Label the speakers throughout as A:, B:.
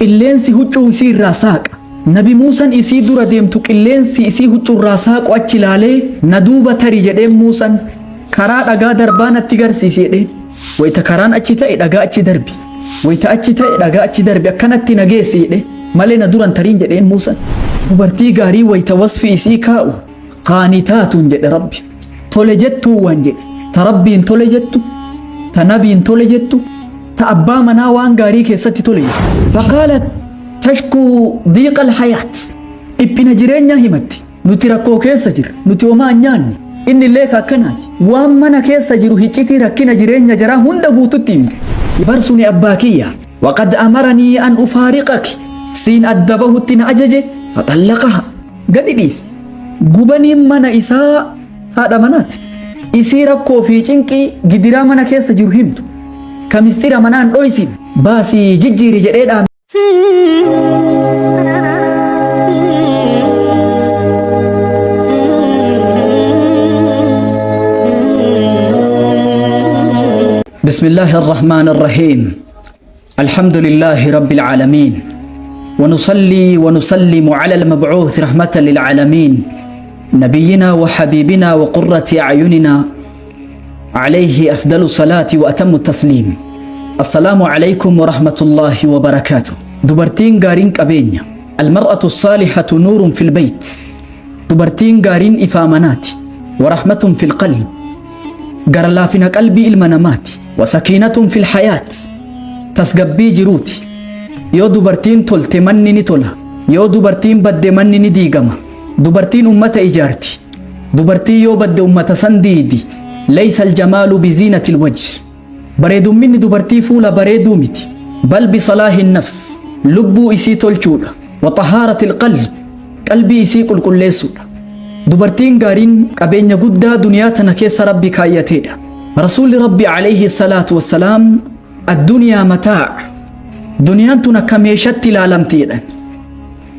A: Qilleensi huccuu isii irraa saaqa. Nabi Muusan isii dura deemtu qilleensi isii huccuu irraa saaqu achi ilaalee na duuba tari jedheen Muusan. Karaa dhagaa darbaa natti garsiisi jedheen. Wayita karaan achi ta'e dhagaa achi darbi. Wayita achi ta'e dhagaa achi darbi akkanatti na geessi jedhe malee na duran tariin jedheen Muusan. Dubartii gaarii wayita wasfi isii kaa'u qaanitaatuun jedhe Rabbi. Tole jettuu waan jedhe. Ta Rabbiin tole jettu, ta Nabiin tole jettu, ta abbaa manaa waan gaarii keessatti tole jettu. Faqaalat tashkuu diiqa alhayaat. Dhiphina jireenyaa himatti. Nuti rakkoo keessa jirra. Nuti homaa hin nyaanne. Inni illee ka akkanaati. Waan mana keessa jiru hiccitii rakkina jireenya jaraa hunda guututti himte. Bar suni abbaa kiyya. Waqad amaranii an ufaariqaki. Siin adda bahutti na ajaje. Faxallaqaha. Gadi dhiise. Gubaniin mana isaa haadha manaati. Isii rakkoo fi cinqii gidiraa mana keessa jiru himtu. Ka misxira manaan dhoysin. Baasii jijjiiri jedhee dhaame. بسم الله الرحمن الرحيم. الحمد لله رب العالمين، ونصلي ونسلم على المبعوث رحمة للعالمين، نبينا وحبيبنا وقرة أعيننا، عليه أفضل الصلاة وأتم التسليم. السلام عليكم ورحمة الله وبركاته. Dubartiin gaariin qabeenya. المرأة الصالحة نور في البيت. Dubartiin gaariin ifaa manaati. ورحمة في القلب. Gara laafina qalbii ilma namaati. وسكينة في الحياة. Tasgabbii jiruuti. Yoo dubartiin tolte manni ni tola. Yoo dubartiin badde manni ni diigama. Dubartiin ummata ijaarti. Dubartiin yoo badde ummata san diidi. ليس الجمال بزينة الوجه. Bareedumminni dubartii fuula bareeduu miti. بل بصلاح النفس. Lubbuu isii tolchuudha. وطهارة القلب. Qalbii isii qulqulleessuudha. Dubartiin gaariin qabeenya guddaa duniyaa tana keessa Rabbi kaayyateedha. Rasuulli Rabbi عليه الصلاة والسلام الدنيا متاع. Duniyaan tun akka meeshatti ilaalamti jedhan.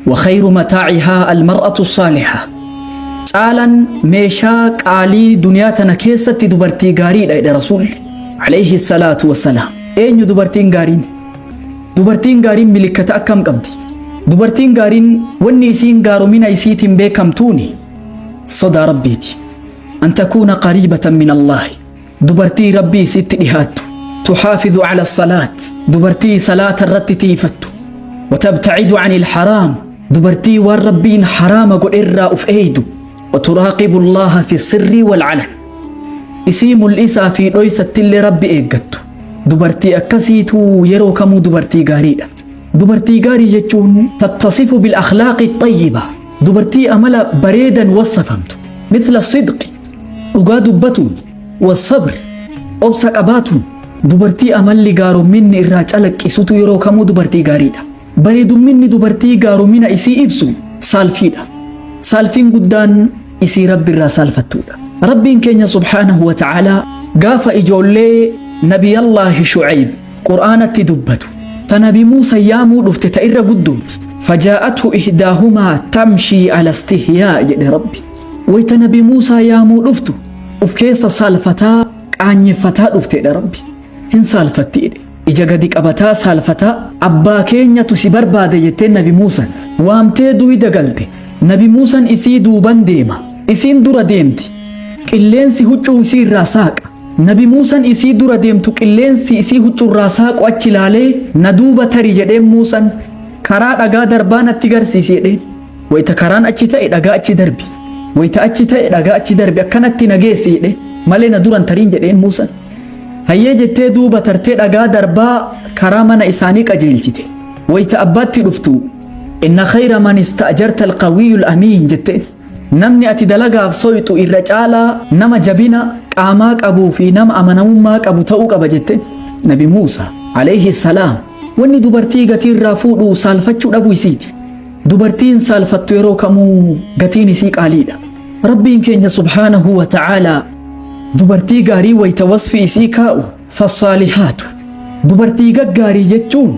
A: وخير متاعها المرأة الصالحة. Caalan meeshaa qaalii duniyaa tana keessatti dubartii gaariidha jedhe Rasuulli عليه الصلاة والسلام. Eenyu dubartiin gaariin? Dubartiin gaariin milikkata akkam qabdi? Dubartiin gaariin wanni isiin gaaromina isiitiin beekamtuuni sodaa Rabbiiti. أن تكون قريبة من الله. Dubartii Rabbii isitti dhihaattu. تحافظ على الصلاة. Dubartii salaata irratti tiifattu. وتبتعد عن الحرام. Dubartii waan Rabbiin haraama godhe irraa uf eeydu. وتراقب الله في السر والعلن. Isii mul'isaa fi dhoysattillee Rabbi eeggattu. Dubartii akkasiitu yeroo kamuu dubartii gaariidha. Dubartii gaarii jechuun تتصف بالأخلاق الطيبة. Dubartii amala bareedan wassafamtu. مثل الصدق. Dhugaa dubbatuun. والصبر. Obsa qabaatuun. Dubartii amalli gaaromminni irraa calaqqisutu yeroo kamuu dubartii gaariidha. Bareedumminni dubartii gaaromina isii ibsu saalfiidha. Saalfiin guddaan isii Rabbi irraa saalfattuudha. Rabbiin keenya سبحانه وتعالى gaafa ijoollee Nabiyallaahi Shucayb Qur'aanatti dubbatu. Ta Nabi Muusa yaamuu dhufte ta irra guddooti. فجاءته إحداهما تمشي على استحياء jedhe Rabbi. Wayta Nabi Muusaa yaamuu dhuftu uf keessa saalfataa qaanyeffataa dhufteedha Rabbi. Hin saalfatti jedhe. Ija gadi qabataa saalfataa abbaa keenyatu si barbaade jetteen Nabi Muusan. Waamtee duyda galte. Nabi Muusan isii duuban deema. Isiin dura deemti. Qilleensi huccuu isii irraa saaqa. Nabi Muusan isii dura deemtu qilleensi isii huccuu irraa saaqu achi ilaalee na duuba tari jedheen Muusan. Karaa dhagaa darbaa natti garsiisi jedheen. Wayita karaan achi ta'e dhagaa achi darbi. Wayita achi ta'e dhagaa achi darbi akkanatti na geessi jedhe malee na duran tariin jedheen Muusan. Hayyee jettee duuba tartee dhagaa darbaa karaa mana isaanii qajeelchite. Wayita abbaatti dhuftu إن خير من استأجرت القوي الأمين jetteen. Namni ati dalagaaf soyxu irra caalaa nama jabina qaamaa qabuu fi nama amanamummaa qabu ta'uu qaba jetteen. Nabi Muusaa عليه السلام wanni dubartii gatii irraa fuudhu saalfachuu dhabuu isiiti. Dubartiin saalfattu yeroo kamuu gatiin isii qaaliidha. Rabbiin keenya سبحانه وتعالى dubartii gaarii wayita wasfi isii kaa'u فالصالحات. Dubartii gaggaarii jechuun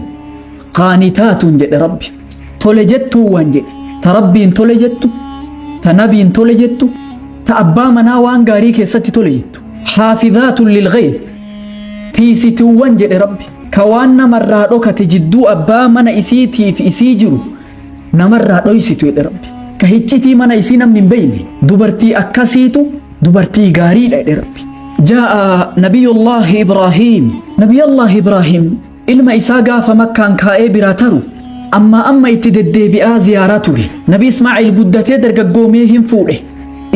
A: قانتات jedhe Rabbi. Tole jettuu waan jedhe. Ta Rabbiin tole jettu, ta Nabiin tole jettu, ta abbaa manaa waan gaarii keessatti tole jettu. حافظات للغيب. Tiisituuwwan jedhe Rabbi. Ka waan namarraa dhokate jidduu abbaa mana isiitii fi isii jiru namarraa dhoysitu jedhe Rabbi. Ka hiccitii mana isii namni hin beeyne dubartii akkasiitu dubartii gaariidha jedhe Rabbi. Jaa'a Nabiyullaahi Ibraahiim. Nabiyallaahi Ibraahiim ilma isaa gaafa Makkaan kaa'ee biraa taru ammaa amma itti deddeebi'aa ziyaaraa ture. Nabi Ismaa'iil guddatee dargaggoomee hin fuudhe.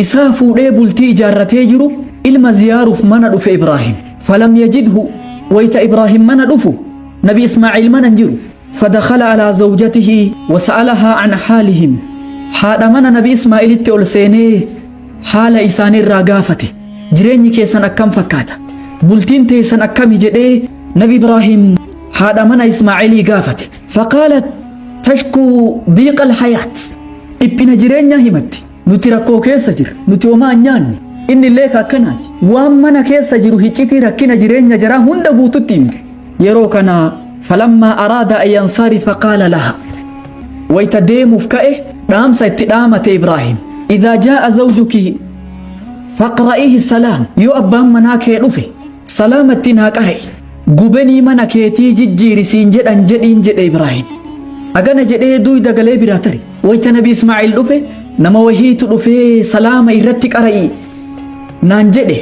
A: Isaa fuudhee bultii ijaarratee jiru ilma ziyaaruuf mana dhufe Ibraahiim. Falam yajidhu wayta Ibraahiim mana dhufu Nabi Ismaa'iil mana hin jiru. Fadakhala alaa zawjatihi wasa'alahaa an haalihim. Haadha mana Nabi Ismaa'ilitti ol seenee haala isaanii irraa gaafate. Jireenyi keessan akkam fakkaata? Bultiin teessan akkami jedhee Nabi Ibraahiim haadha mana Ismaa'ilii gaafate. Faqaalat tashkuu diiqa alhayaat. Dhiphina jireenyaa himatti. Nuti rakkoo keessa jirra. Nuti homaa hin nyaanne. Inni illee ka akkanaati. Waan mana keessa jiru hiccitii rakkina jireenya jaraa hunda guututti himte. Yeroo kana falammaa araada an yansarifa qaala laha. Wayta deemuuf ka'e dhaamsa itti dhaamate Ibraahim. Idhaa jaa'a zawjuki faqra'ihi salaam. Yoo abbaan manaa kee dhufe salaama ittiin haa qara'i. Gubenii mana keetii jijjiiri siin jedhan jedhiin jedhe Ibraahim. Agana jedhee duyda galee biraa tare. Wayta Nabi Ismaa'il dhufe nama wahiitu dhufee salaama irratti qara'i naan jedhe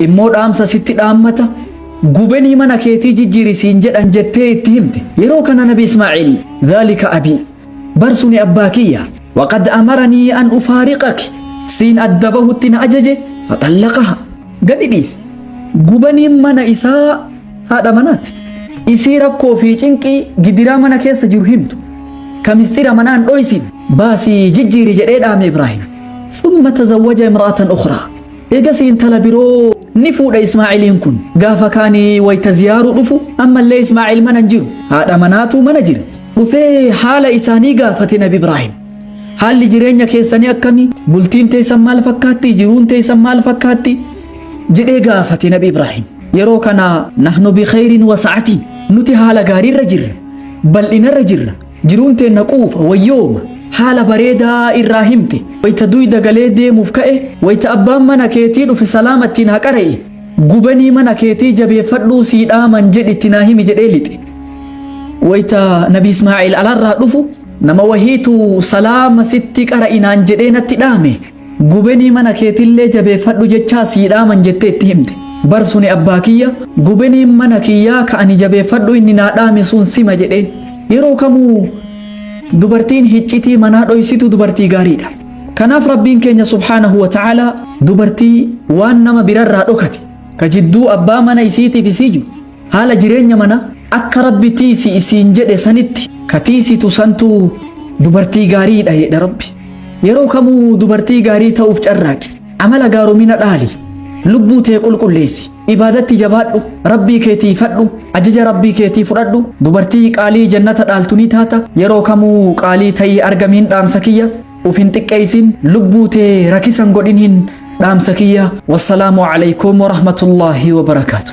A: immoo dhaamsa sitti dhaammata gubenii mana keetii jijjiiri siin jedhan jettee itti himte. Yeroo kana Nabi Ismaa'il dhaalika abii bar suni abbaa kiyya waqad amaranii an ufaariqaki siin adda bahutti na ajaje faxallaqaha gadi dhiise. Gubaniin mana isaa haadha manaati. Isii rakkoo fi cinqii gidiraa mana keessa jiru himtu. Ka misxira manaa hin dhoysin baasii jijjiiri jedhee dhaame Ibraahim. Thumma tazawwaja imra'atan ukhraa. Eegasii intala biroo ni fuudha Ismaa'iliin kun. Gaafa kaanii wayta ziyaaruu dhufu ammallee Ismaa'il mana hin jiru. Haadha manaatu mana jira. Dhufee haala isaanii gaafate Nabi Ibraahim. Haalli jireenya keessanii akkami? Bultiin teessan maal fakkaatti? Jiruun teessan maal fakkaatti? Jedhee gaafate Nabi Ibraahim. Yeroo kana nahnu bi khayrin wa sa'atin. Nuti haala gaariirra jirra. Bal'inarra jirra. Jiruun teenna quufa, wayyooma. Haala bareedaa irraa himte. Wayta duyda galee deemuuf ka'e, wayta abbaan mana keetii dhufe salaama ittiin haa qara'i. Gubanii mana keetii jabeeffadhuu sii dhaaman jedhi itti naa himi jedhee lixe. Wayta Nabi Ismaa'il alarraa dhufu nama wahiitu salaama sitti qara'i naan jedhee natti dhaame. Gubenii mana keetillee jabeeffadhu jechaa sii dhaaman jettee itti himte. Bar suni abbaa kiyya, gubeniin mana kiyyaa ka ani jabeeffadhu inni naa dhaame sun sima jedheen. Yeroo kamuu dubartiin hiccitii manaa dhoysitu dubartii gaariidha. Kanaaf Rabbiin keenya subhaanahu wa ta'aalaa dubartii waan nama birarraa dhokate ka jidduu abbaa mana isiitiif isii jiru haala jireenya mana akka Rabbi tiisi isiin jedhe sanitti ka tiisitu santu dubartii gaariidha jedha Rabbi. Yeroo kamuu dubartii gaarii ta'uuf carraaqi. Amala gaaromina dhaali. Lubbuu tee qulqulleessi. Ibaadatti jabaadhu. Rabbii kee tiifadhu. Ajaja Rabbii keetii fudhadhu. Dubartii qaalii jannata dhaaltu ni taata. Yeroo kamuu qaalii ta'ii argamiin dhaamsa kiyya. Uf hin xiqqeessin. Lubbuu tee rakisan godhin hin dhaamsa kiyya. Wassalaamu alaikum warahmatullaahi wabarakaatu.